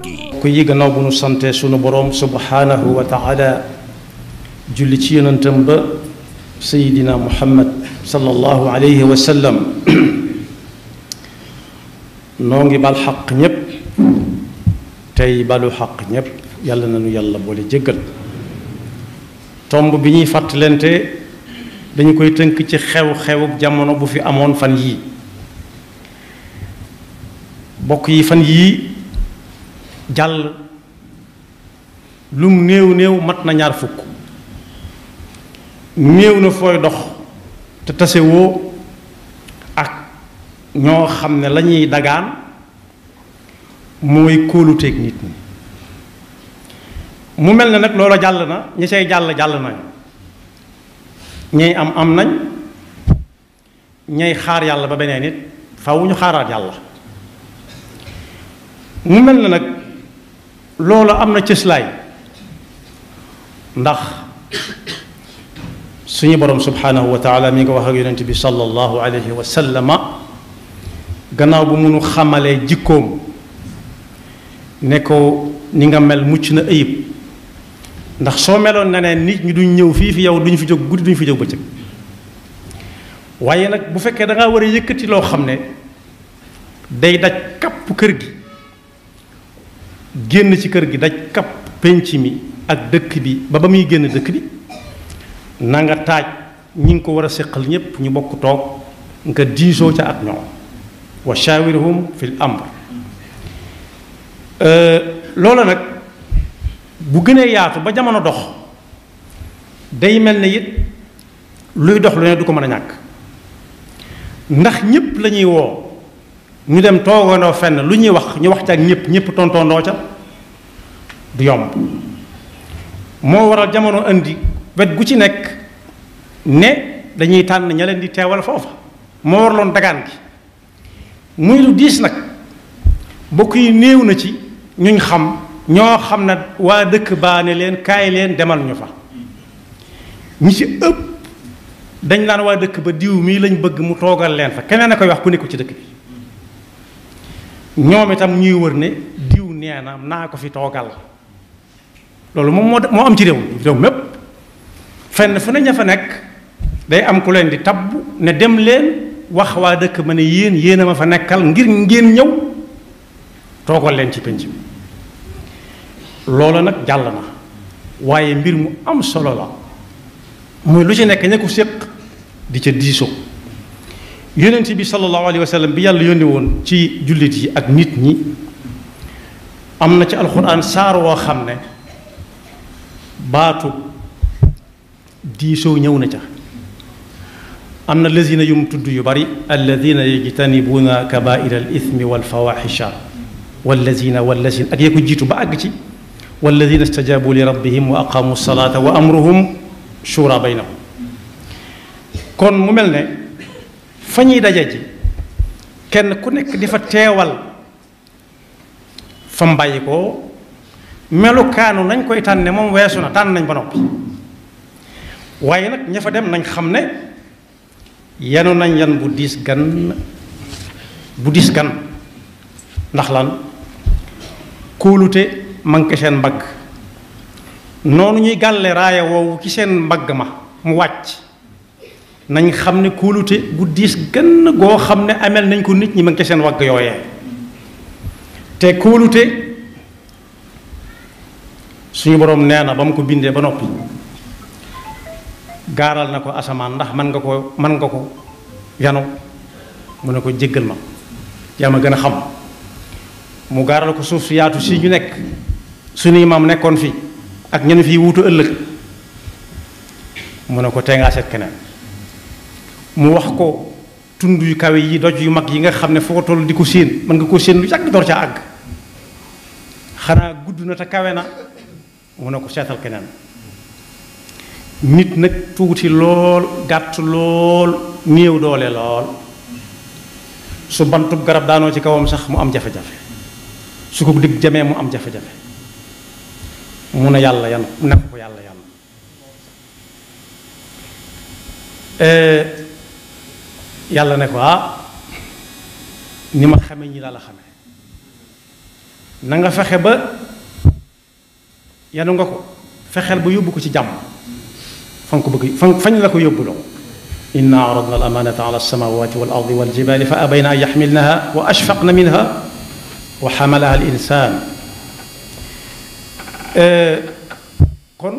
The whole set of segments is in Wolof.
gi. ku yi gannaaw bu nu sante sunu boroom subhanahu wa taala julli ci yonentam ba sayidina muhammad sallallahu alayhi wa sallam noo ngi bal xaq ñépp tey balu xaq ñépp yàlla nañu yàlla boole jéggal tomb bi ñuy fàttalente dañu koy tënk ci xew-xewuk jamono bu fi amoon fan yii bokk yi fan yii jàll lum néew néew mat na ñaar fukk néew na fooy dox te tasewoo ak ñoo xam ne lañuy dagaan mooy kóoluteeg nit ñi mu mel ne nag loola jàll na ñi say jàll nañ ñay am nañ ñay xaar yàlla ba beneen nit faw ñu xaaraat yàlla mu mel ne nag loola am na cëslaay ndax suñu borom subhanahu wa taala mi nga wax ak yonent bi sallallahu alayhi wa sallama gannaaw bu munu xamalee jikkoom ne ko ni nga mel mucc na ayib ndax soo meloon na ne nit ñi duñ ñëw fii fi yow duñ fi jóg guddi duñ fi jóg bëccëg waaye nag bu fekkee da ngaa war a yëkkati loo xam ne day daj kapp kër gi génn ci kër gi daj kapp penc mi ak dëkk bi ba muy génn dëkk bi na nga taaj ñi ngi ko war a séqal ñépp ñu bokk toog nga diisoo ca ak ñoom wa shawirhum fil amr loola nag bu gënee yaatu ba jamono dox day mel ne it luy dox lu ne du ko mën a ñàkk ndax ñépp la ñuy woo ñu dem toogandoo fenn lu ñuy wax ñu wax ca ak ñépp tontoondoo ca du yomb moo waral jamono indi wet gu ci nekk ne dañuy tànn ña leen di teewal foofa moo waraloon dagaan gi muy lu diis nag bokk yi néew na ci ñuñ xam ñoo xam ne waa dëkk baa ne leen kaay leen demal ñu fa ñi ci ëpp dañ naan waa dëkk ba diw mii lañ bëgg mu toogal leen fa keneen a koy wax ku nekku ci dëkk bi ñoom itam ñuy wër ne diw nee na naa ko fi toogal loolu moom moo am ci réew mépp fenn fu ne ña fa nekk day am ku leen di tabb ne dem leen wax waa dëkk ma ne yéen a ma fa nekkal ngir ngeen ñëw toogal leen ci penc mi loola nag jàll na waaye mbir mu am solo la mooy lu ci nekk ña ko séq di ca diisoo yonent bi sallallahu alayhi wa sallam bi yàlla yónni woon ci jullit yi ak nit ñi am na ci alxuraan saar woo xam ne baatu diisoo ñëw na ca am na lazina yu mu tudd yu bari alladina yajtanibuuna kabaira al ithmi wal fawaxisha wallazina ak yee ko jiitu ba àgg ci walladina stajabu li rabbihim wa aqamu salata wa amruhum shura baynahum kon mu mel ne fa ñuy daje ji kenn ku nekk di fa teewal fa mbàyyi ko melukaanu nañ koy tànne moom weesu na tànn nañ ba noppi waaye nag ña fa dem nañ xam ne yanu nañ yan bu diis gan ndax lan kóolute manqué seen mbagg noonu ñuy gàlle raaya woowu ci seen mbagg ma mu wàcc nañ xam ne kóolute gu diis gën goo xam ne amel nañ ko nit ñi manqué seen wagg yooyee te kóolute suñu boroom nee na ba mu ko bindee ba noppi gaaral na ko asamaan ndax mën nga ko yanu mu ne ko jéggal ma yaa ma gën a xam mu gaaral ko suuf si yaatu si ñu nekk suñuy maam nekkoon fi ak ñenn fii wuutu ëllëg mu ne ko tee ngaa seet keneen mu wax ko tund yu kawe yi doj yu mag yi nga xam ne foo toll di ko séen mën nga ko séen lu yàgg door ca àgg xanaa gudd na te kawe na mu ne ko seetal keneen nit nag tuuti lool gàtt lool néew doole lool su bantub garab daanoo ci kawam sax mu am jafe-jafe su ko digg jamee mu am jafe-jafe mu ne yàlla yan ne ko yàlla yan yàlla ne ko ni ma xame ñi laa la xame na nga fexe ba yanu nga ko fexeel ba yóbbu ko ci jàmm fa nga ko bëgg fañ la ko yóbbuloo inna aradna al amanata ala alsamawati wal ardi wal jibali fa abayna an yaxmilnaha wa ashfaqna minha wa xamalaha al insan kon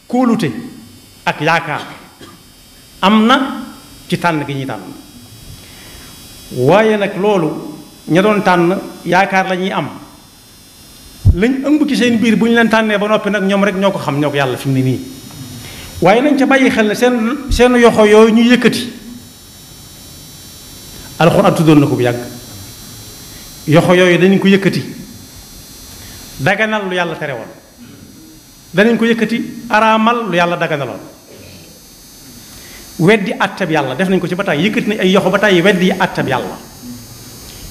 kóolute ak yaakaar am na ci tànn gi ñuy tànn waaye nag loolu ña doon tànn yaakaar la ñuy am lañ ëmb ci seen biir bu ñu leen tànnee ba noppi nag ñoom rek ñoo ko xam ñoo ko yàlla fi mu ne nii waaye nañ ca bàyyi xel ne seen yoxo yooyu ñu yëkkati alxuraan tuddoon na ko bu yàgg yoxo yooyu danañ ko yëkkati daganal lu yàlla tere woon danañ ko yëkkati araamal lu yàlla daganaloon weddi àttab yàlla def nañ ko ci ba tàyyi yëkkati nañ ay yoxo ba tàyyi weddi àttab yàlla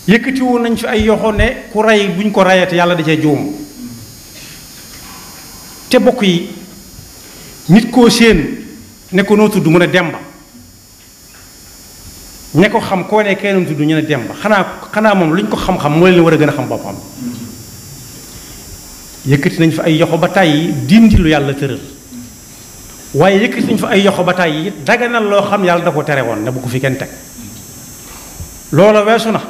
yëkkati woon nañ fi ay yoxo ne ku rey buñ ko rayate yàlla da cee juum te bokk yi nit koo séen ne ko noo tudd mu ne Demba ñe ko xam koo ne kenn tudd ñu ne Demba xanaa moom lu ñu ko xam-xam moo leen war a gën a xam boppam yëkkati nañ fa ay yoxo ba tàyyi dindi lu yàlla tëral waaye yëkkati nañ fa ay yoxo ba tàyyi it daganal loo xam yàlla da ko tere woon ne bu ko fi kenn teg loola weesu na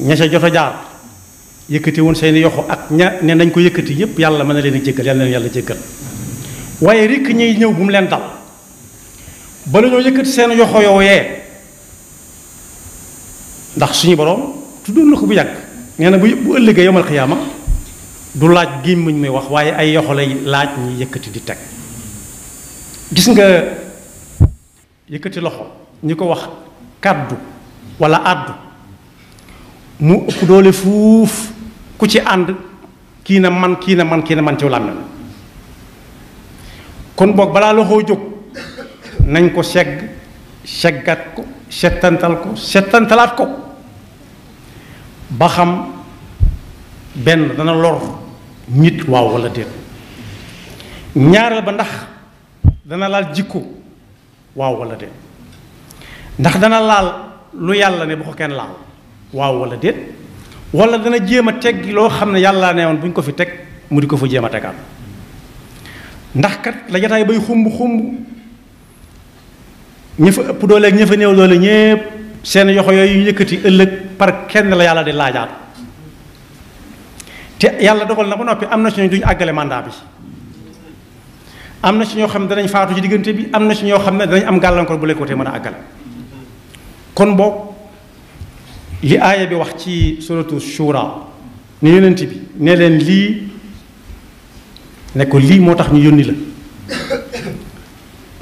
ña ca jot a jaar yëkkati woon seeni yoxo ak ña ne nañ ko yëkkati yépp yàlla mën na leen a jéggal yàlla na leen yàlla jéggal waaye rikk ñuy ñëw bu mu leen dal bala ñoo yëkkati seen yoxo yooyee ndax suñu borom tuddoon na ko bu yàgg nee na bu ëllëgee yomal xiyaama du laaj gémmiñ muy wax waaye ay yoxo lay laaj ñi yëkkati di teg gis nga yëkkati loxo ñi ko wax kàddu wala àddu mu ëpp doole fuuf ku ci ànd kii na man ci làmmiñ kon boog balaa loxoo jóg nañ ko seggat ko settantalaat ko ba xam benn dana lor nit waaw walla déet ñaareel ba ndax dana laal jikko waaw walla déet ndax dana laal lu yàlla ne bu ko kenn laal waaw walla déet walla dana jéem a teggi loo xam ne yàlla ne woon bu ñu ko fi teg mu di ko fa jéem a tegaat ndax kat la jataay bay xumb ña fa ëpp doole ak ña fa néew doole ñépp seen yoxo yooyu yëkkati ëllëg par kenn la yàlla di laajaat te yàlla dogal na ba noppi am na ci ñoo duñu àggale mandat bi am na ci ñoo xam ne danañ faatu ci diggante bi am na ci ñoo xam ne danañ am gàllankoor bu leen ko te mën a àggale kon boog li aaya bi wax ci suratu shura ne yonent bi ne leen lii ne ko lii moo tax ñu yónni la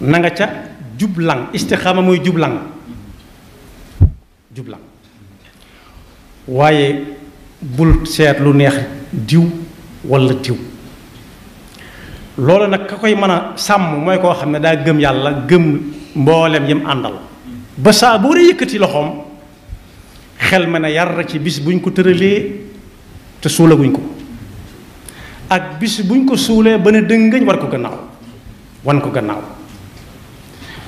na nga ca jublang istixaama mooy jublang waaye bul seet lu neex diw walla diw loolu nag ka koy mën a sàmm mooy koo xam ne daa gëm yàlla gëm mboolem yim àndal ba saa boo dee yëkkati loxoom xel ma ne yar ci bis buñ ko tëralee te suulaguñ ko ak bis buñ ko suulee ba ne dëngëñ wan ko gannaaw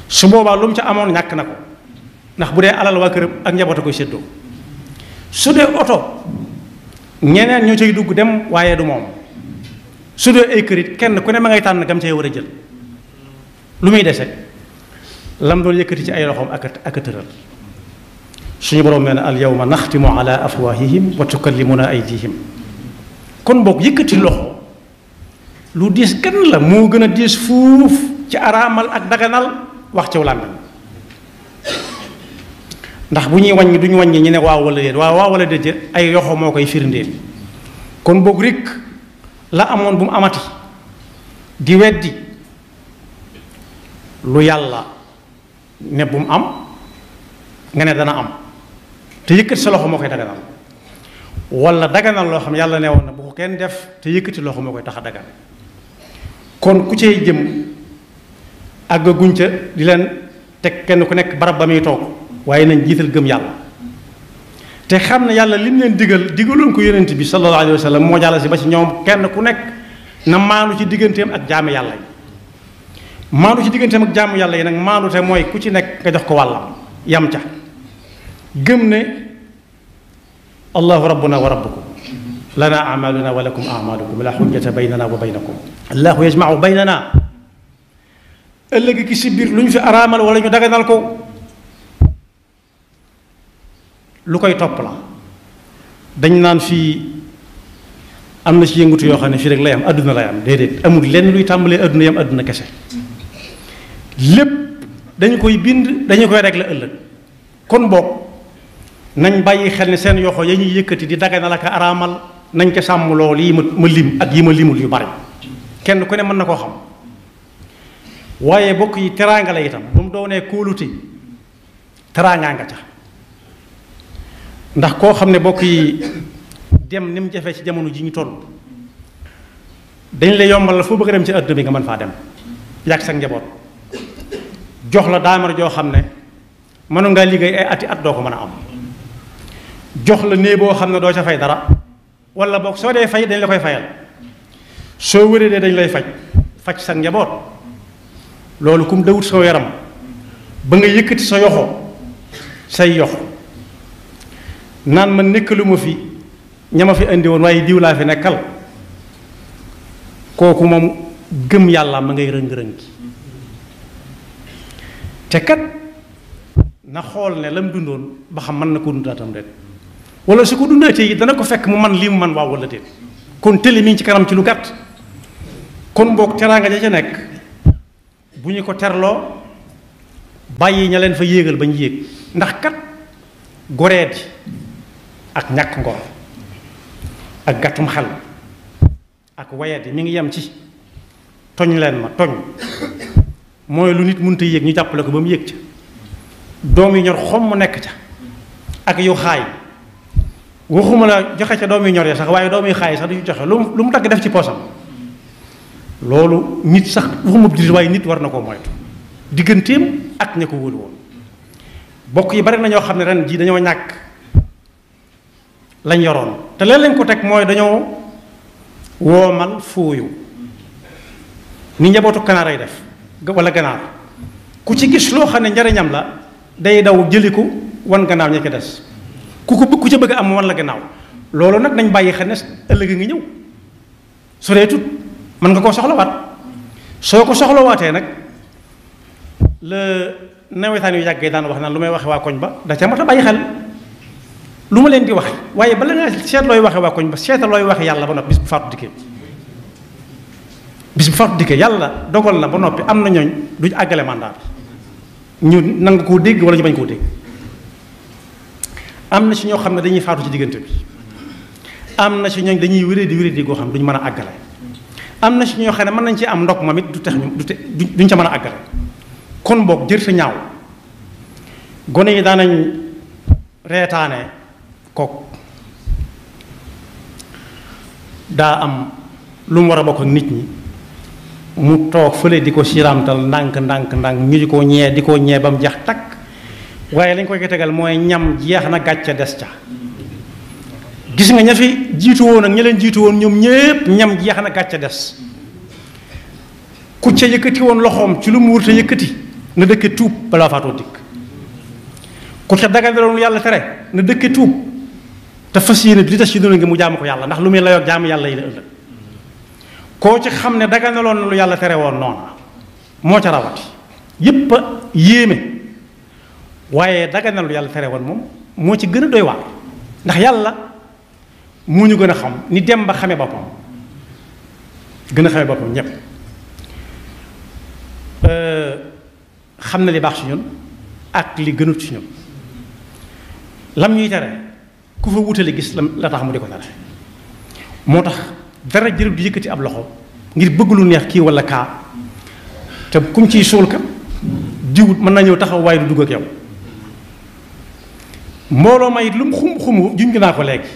su boobaa lu mu ca amoon ñàkk na ko ndax bu dee alal waa këram ak njaboot a koy séddoo su dee oto ñeneen ñoo cay dugg dem waaye du moom su dee ay kërit kenn ku ne ma ngay tànn gam cay war a jël lu muy dese lam doon yëkkati ci ay loxoom ak a tëral suñu borom nee na al yawma naxtimu ala afwahihim wa tukallimuna aydihim kon boog yëkkati loxo lu diis gan la moo gën a diis fuuf ci araamal ak daganal wax ci làmmiñ ndax bu ñuy wàññi duñu wàññi ñu ne waaw wala déet ay yoxo moo koy firndeel kon boog rek la amoon bu mu amati di weddi lu yàlla ne bu mu am nga ne dana am te yëkkati sa loxo moo koy daganal wala daganal loo xam yàlla ne woon na bu ko kenn def te yëkkati loxo moo koy tax a dagan kon ku cay jëm àggaguñ ca di leen teg kenn ku nekk barab ba muy toog waaye nañ jiital gëm yàlla te xam ne yàlla lim leen digaloon ko yonent bi sallallahu alayhi wa sallam moo jàll si ba ci ñoom kenn ku nekk na maandu ci digganteem ak jaamu yàlla yi maandu ci digganteem ak jaamu yàlla yi nag maandu te mooy ku ci nekk nga jox ko wàllam yam ca gëm ne allahu rabbuna wa rabbukum lana amaluna wa lakum amalukum la xujjata baynana wa baynakum allahu yajmau baynana ëllëg ki si biir lu ñu fi araamal wala ñu daganal ko lu koy topp la dañ naan fii am na ci yëngutu yoo xam ne fii rek lay am adduna lay am déedéet amul lenn luy tàmbalee adduna yam adduna kese lépp dañu koy bind dañu koy régler ëllëg kon boog nañ bàyyi xel ne seen yoxo ya ñuy yëkkati di daganal ak araamal nañ ko sàmm lool yi ma lim ak yi ma limul yu bari kenn ku ne mën na koo xam waaye bokk yi teraanga la itam bu mu doonee kóolute teraangaa nga ca ndax koo xam ne bokk yi dem ni mu jafe ci jamono ji ñu toll dañ la yombal la foo bëgg a dem ci àdduna bi nga mën faa dem yàgg sa njaboot jox la daamar joo xam ne mënu ngaa liggéey ay ati at doo ko mën a am jox la nee boo xam ne doo ca fay dara wala boog soo dee fay dañ la koy fayal soo wéree dee dañ lay faj sa njaboot loolu kum dawut sa yaram ba nga yëkkati sa yoxo say yoxo naan ma nekkalu ma fi ñama fi indi woon waaye diw laa fi nekkal kooku moom gëm yàlla ma ngay rëng-rëng te kat na xool ne la mu dundoon ba xam mën na ko dundaatam rek wala su ko dundaatee yi dana ko fekk mu man lii mu man waaw wala déet kon tëli mi ngi ci kanam ci lu gàtt kon boog teraanga ja ca nekk bu ñu ko terloo bàyyi ña leen fa yéegal bañ yéeg ndax kat goreeti ak ñàkk ngor ak gàttum xel ak wayat yi mi ngi yem ci toñ leen ma toñ mooy lu nit mënta yéeg ñu jàppale ko ba mu yéeg ca doom yi ñor xom mu nekk ca ak yu xaay waxuma la joxe ca doom yi ñor ya sax waaye doom yi xaay sax du joxe lu mu dagg def ci poosam loolu nit sax waxuma jullit waaye nit war na koo moytu digganteem ak ña ko wóolu woon bokk yi bari na ñoo xam ne ren jii dañoo ñàkk lañ yoroon te leen lañ ko teg mooy dañoo woomal fooyu ni njabootu kanaar ay def wala ganaar ku ci gis loo xam ne njariñam la day daw jëli ko wan gannaaw ña ko des ku ca bëgg am wan la gannaaw loolu nag nañ bàyyi xel ne ëllëg a ngi ñëw su dee tut mën nga koo soxlawaat soo ko soxlawaatee nag la nawetaan yu yàggee daan wax naan lu may waxe waa koñ ba da ca mat a bàyyi xel lu ma leen di waxe waaye bala nga seet looy waxe waa koñ ba seeta looy waxe yàlla ba noppi bis bu faatu dikkee yàlla dogal na ba noppi am na ñooñ duñ àggale mandat bi ñu nangu koo dégg wala ñu bañ koo dégg am na ci ñoo xam ne dañuy faatu ci diggante bi am na ci ñooñ dañuy wéré di goo xam duñ mën a àggale am na ci ñoo xam ne mën nañ ci am ndok moom it du tax duñ ca mën a àggale kon boog jër sa ñaaw gone yi daanañ reetaane kook daa am lu mu war a bokk ak nit ñi mu toog fële di ko siramtal ndànk ñu di ko ñee ba mu jeex takk waaye lañ koy tegal mooy ñam jeex na gàcce des ca gis nga ña fi jiitu woon ak ña leen jiitu woon ñoom ñépp ñam jeex na gàcce des ku ca yëkkati woon loxoom ci lu mu wurte yëkkati na dëkke tuub balaa faatoo dikk ku ca dagandaloon yàlla tere na dëkke tuub te fas yéene li tas ci dund ngi mu jaamu ko yàlla ndax lu muy layoog jaamu yàlla yi la ëllëg koo ci xam ne dagandaloon na lu yàlla tere woon noona moo ca rawati yépp a yéeme waaye daganal lu yàlla tere woon moom moo ci gën a doy waar ndax yàlla moo ñu gën a xam ni dem ba xame boppam gën a xame boppam ñépp xam na li baax ci ñun ak li gënut ci ñun lam ñuy tere ku fa wutale gis la tax mu di ko tere moo tax dara jërëb di yëkkati ab loxo ngir bëgg lu neex kii wala kaa te kum ciy suul kat jiwut mën naa ñëw taxaw waaye du dugg ak yow mbooloo ma it lu mu xumu juñ naa ko léegi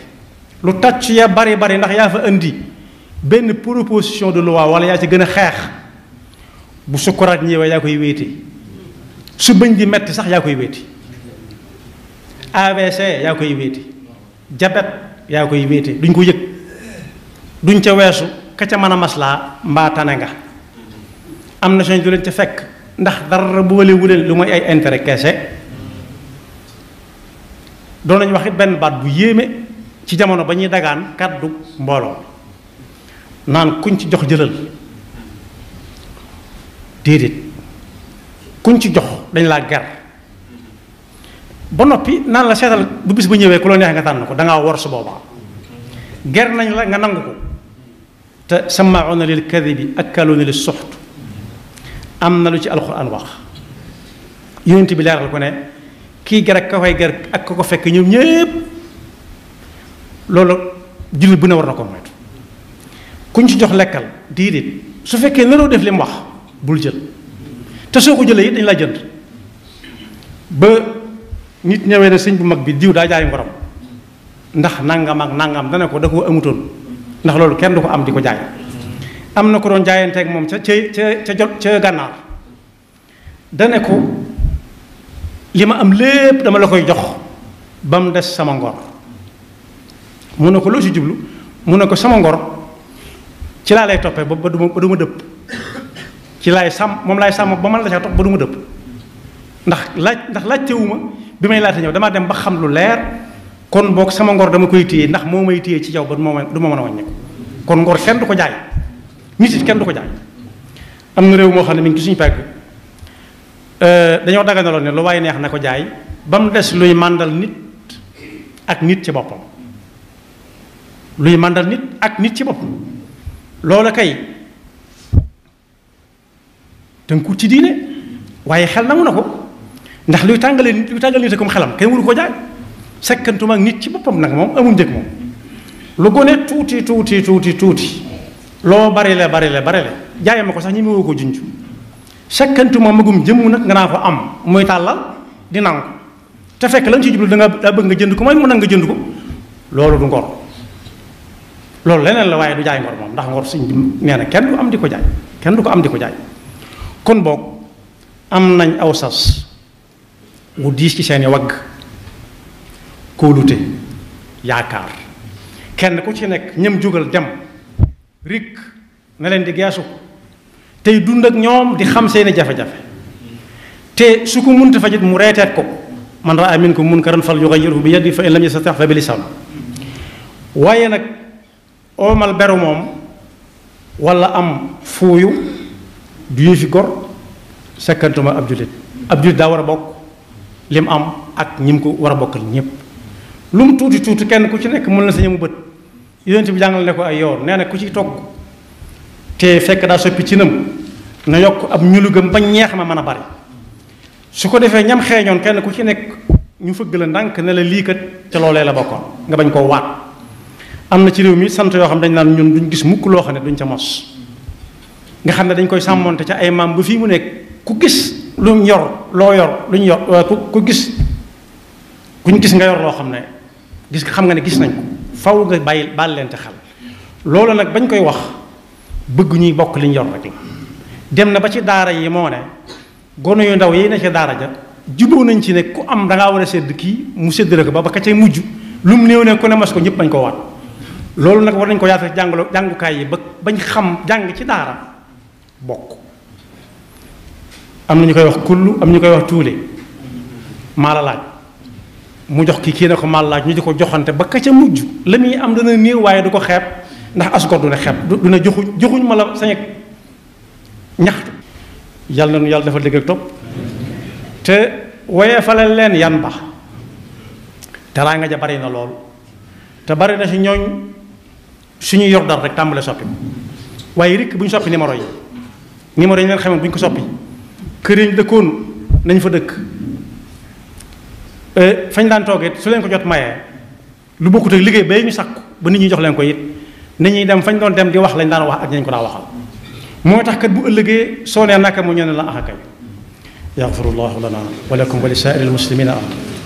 lu tàcc ya bari ndax yaa fa indi benn proposition de loi wala yaa ci gën a xeex bu sukkuraat ñëwee yaa koy wéete su bëñ di metti sax yaa koy wéeti AVC yaa koy wéeti diabète yaa koy wéete duñ ko yëg duñ ca weesu ka ca mën a maslaa mbaa tane nga am na seen du leen ca fekk ndax dara boole wuleen lu mooy ay intérêt keese doon nañu wax it benn baat bu yéeme ci jamono ba ñuy dagaan kàddu mbooloo naan kuñ ci jox jëlal déedéet kuñ ci jox dañ laa ger ba noppi naan la seetal bu bis ba ñëwee ku la neex nga tànn ko dangaa wor su boobaa ger nañ la nga nangu ko te sama'una lil kadibi akaluna lis suxt am na lu ci alxuraan wax yonent bi leeral ko ne kii ger ak ka koy ger ak ka ko fekk ñoom ñépp loolu jullit bu ne war na ko moytu kuñ ci jox lekkal déedéet su fekkee naroo def li mu wax bul jël te soo ko jëlee it dañ laa jënd ba nit ñëwee ne sëñ bu mag bi diw daa jaay ngorom ndax nangam ak nangam dana ko da ko amutoon ndax loolu kenn du ko am di ko jaay am na ko doon jaayanteeg moom ca gànnaar dane ko li ma am lépp dama la koy jox ba mu des sama ngor mu ne ko loo ci jublu mu ne ko sama ngor ci laa lay toppee ba du ma dëpp ci laay sàmm moom laay sàmm ba man la ca topp ba du ma dëpp ndax laajtewuma bi may laata ñëw damaa dem ba xam lu leer kon boog sama ngor dama koy téye ndax moo may téye ci jaw ba du ma mën a wàññeeku kon ngor kenn du ko jaay nit it kenn du ko jaay am na réew moo xam ne mi ngi ci suñu pegg dañoo daganaloon ne lu waaye neex na ko jaay ba mu des luy màndal nit ak nit ci boppam luy màndal nit ak nit ci boppam loola kay tënku ci diine waaye xel nangu na ko ndax luy tàngal nit akum xelam kenn waru ko jaay sekkantuma ak nit ci boppam nag moom amul njëg moom lu gone tuuti loo bari le jaay ma ko sax ñi mu woo ko junj sekkantuma magum jëmm nag nga naa ko am muy tàllal di nangu te fekk la nga ci jublu daa bëgg nga jënd ko mooy mu nag nga jënd ko loolu du ngor loolu leneen la waaye du jaay ngor moom ndax ngor suñ nee na kenn du am di ko jaay kon boog am nañ aw sas wu diis ci seeni wagg kóolute yaakaar kenn ku ci nekk ñëm jógal dem rik na leen di geesu tey dund ak ñoom di xam seeni jafe-jafe te su ko munta fajit mu reeteet ko man raa minkum munkaran fal yughayyirhu bi yadihi fa in lam yastati' fa bi lisaan waaye nag oomal beru moom wala am fuuyu du ñu fi gor sekkantuma ab jullit daa war a bokk lim am ak ñi mu ko war a bokkal ñëpp lu mu tuuti kenn ku ci nekk mën na sa ñamu bët yonent bi jàngal ne ko ay yoon nee na ku ci togg te fekk daa soppi ci nam na yokk ab ñulugam ba ñeex ma mën a bari su ko defee ñam xeeñoon kenn ku ci nekk ñu fëgg la ndànk ne la lii kat ca loolee la bokkoon nga bañ koo waat am na ci réew mi sant yoo xam dañ naan ñun duñ gis mukk loo xam ne duñ ca mos nga xam ne dañ koy sàmmonte ca ay maam ba fii mu nekk ku gis luñ yor loo yor luñ yor ku gis kuñ gis nga yor loo xam ne gis xam nga ne gis nañ ko faw nga baal leen te xel loolu nag bañ koy wax bëgg ñuy bokk liñ yor rek la dem na ba ci daara yi moo ne gone yu ndaw yi ne ci daara ja juboo nañ ci ne ku am dangaa war a sédd kii mu séddale ko ba ka cay mujj lu mu néew ne ku ne mas ko ñëpp bañ ko waat loolu nag war nañ ko yaatal jàngukaay yi ba bañ xam jàng ci daara bokk am na ñu koy wax kullu am ñu koy wax tuule maa la laaj mu jox kii ne ko maa la laaj ñu di ko joxante ba ka ca mujj la muy am dana néew waaye du ko xeeb ndax asgor du ne xeeb du ne joxuñ ma la sañ ak ñaxtu yàlla na nu yàlla dafa dégg ak topp te woyee faleel leen yan ba teraa nga ja bari na lool te bari na si ñooñ suñu yor dara rek tàmbale soppi waaye rikk bu ñu soppi numéro yi ñu leen xamee bu ñu ko soppi kër yi ñu dëkkoon nañ fa dëkk fañ daan toogee su leen ko jot mayee lu bokkut ak liggéey bay ñu sàkku ba nit ñi jox leen ko it nit ñi dem fañ doon dem di wax lañ daan wax ak ñañ ko daa waxal moo tax kat bu ëllëgee soo nee naka mu ñu ne la axakay yaxfirullahu lana wa lakum wa li saa'iril muslimina amin